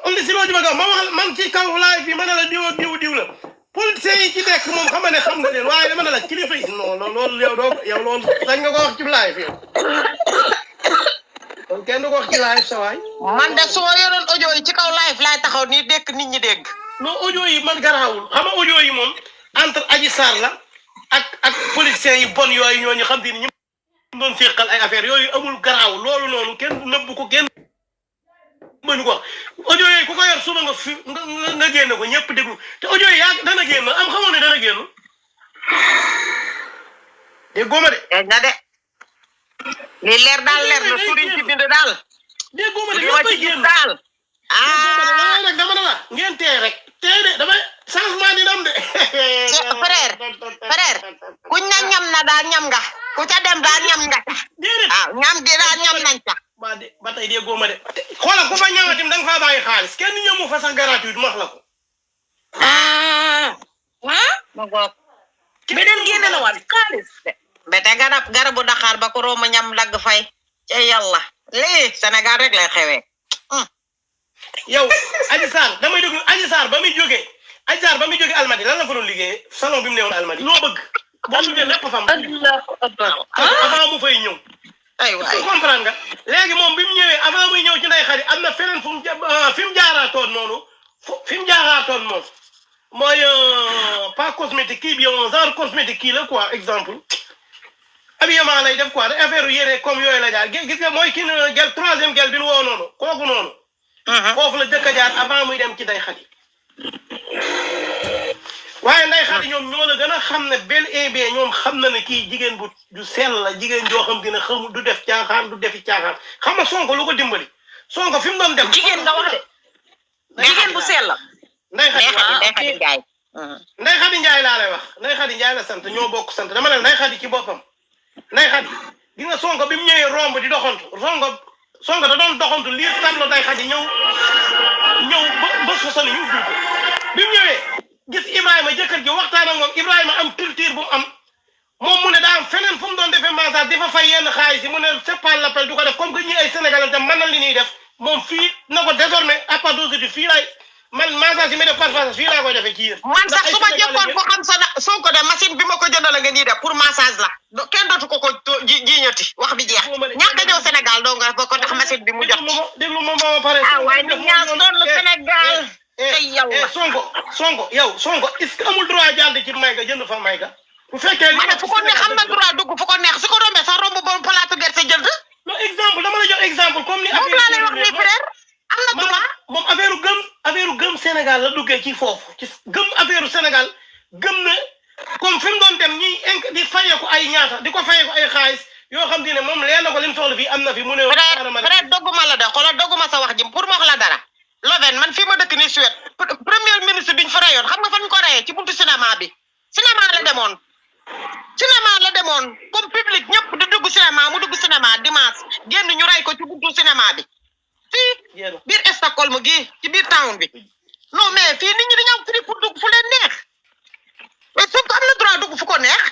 on li si loo ji ma ma wax man ci kaw live bi ma ne la diw la politiciens yi ci nekk moom xam nga leen waaye dama ne la kilifa yi non loolu yow loolu sañ nga ko wax ci live yow kon kenn du ko wax ci live sa waay man de soo yoroon audio yi ci kaw live laay taxaw nii dégg nit ñi dégg non audio yi man garaawul xam nga audio yi moom entre Adji Sarr la ak politiciens yi bon yooyu ñooñu xam te ni ñu doon seqal ay affaire yooyu amul garaaw loolu noonu kenn nëbb ko kenn mënu ko audio yi ku ko yor suba nga génn ko ñëpp déglu te audio yi yaa dana génn am xamoon ne dana génn déggoo ma de. na de li leer daal leer na turiñ ci bind daal. déggoo ma de li ma ci gis daal. nag dama ne la ngeen tee rek tee de damay changement dina am de. frère kuñ na ñam na daal ñam nga ku ca dem daal ñam nga. ñam gi daal ñam nañ ca. ba tey déggoo ma de xoolal ku fa ñamatim da nga faa bàyyi xaalis kenn ñëmu fa sax gratuit ma wax la ko. ma goog. beneen génne la waat xaalis de. bete garabu Dakar ba ko Roma ñam dagg fay. ca yàlla lii Sénégal rek lay xewee. yow Adji Sarr damay déglu Adji Sarr ba muy jógee Almadi lan la fa doon liggéeyee salon bi mu newoon Almadi loo bëgg. boo duggee lépp fam avant mu fay ñëw. aywa comprendre nga léegi moom bi mu ñëwee avant muy ñëw ci Ndeye Khady am na feneen fi mu jaaraatoon noonu moom mooy pas cosmétique kii bi yow genre cosmétique kii la quoi exemple habillement lay def quoi da affaire yére comme yooyu la jaar gis nga mooy kii na gel troisième gel bi nu woo noonu kooku noonu foofu la jëkk a jaar avant muy dem ci Ndeye Khady waaye Ndeye Khady ñoom ñoo la gën a xam ne bel et bien ñoom xam na ne kii jigéen bu du sell la jigéen joo xam dina xamul du def caaxaan du defi caaxaan xam nga Sonko lu ko dimbali Sonko fi mu doon def. jigéen nga wax de. jigéen bu sell la. Ndeye Khady Ndiaye. Ndeye Khady Ndiaye laa lay wax Ndeye Khady Ndiaye la sant ñoo bokk sant dama ne Ndeye Khady ci boppam Ndeye Khady gis nga Sonko bi mu ñëwee romb di doxantu Sonko da doon doxantu lii tablo Ndeye Khady ñëw ba sosal ñu ubbi ko bi mu ñëwee. gis Ibrahima jëkkër ji waxtaan ak moom Ibrahima am culture bu am moom mu ne daa am feneen fu mu doon defee massage di fa fay yenn xaalis yi mu ne c'est pas l'appel du ko def comme que ñi ay Sénégalais tam mën na li ñuy def moom fii na ko désormais à part d'aujourd'hui fii laay man massage yi may def par massage fii laa koy defee ci yéen. man sax su ma jëkkoon ko xam Sonko de machine bi ma ko jëndal nga nii def pour massage la kenn dootu ko jiñati wax bi jeex ñàkk a ñëw Sénégal doo nga ko tax machine bi mu jot. déglu ma ma pare. waaye nit ñaa sonn Sénégal. Sonko est-ce que amul droit jàll ci Mayga jënd fa Mayga bu fekkee ma ne fu ko neex am na droit dugg fu ko neex su ko rombee sax romb bon palaatu gerte jënd. non exemple dama la jox exemple comme ni. moom laa lay wax nii frère am na droit. moom affaire gëm Sénégal la duggee ci foofu ci gëm affaire Sénégal gëm na comme fi mu doon dem ñi di fayeeku ay ñaata di ko fayeeku ay xaalis yoo xam ne moom leen na ko lim soxla fii am na fi mu ne. frère dogguma la de xoolal dogguma sa wax ji pour ma wax la dara. Loven man fii ma dëkk ni Suède premier ministre biñ fa rayoon xam nga fan ñu ko rayee ci buntu cinéma bi cinéma la demoon comme public ñëpp di dugg cinéma mu dugg cinéma dimanche génn ñu ray ko ci buntu cinéma bi fii biir Stockholm gi ci biir town bi non mais fii nit ñi dañoo am fii pour dugg fu leen neex mais su ko am na droit dugg fu ko neex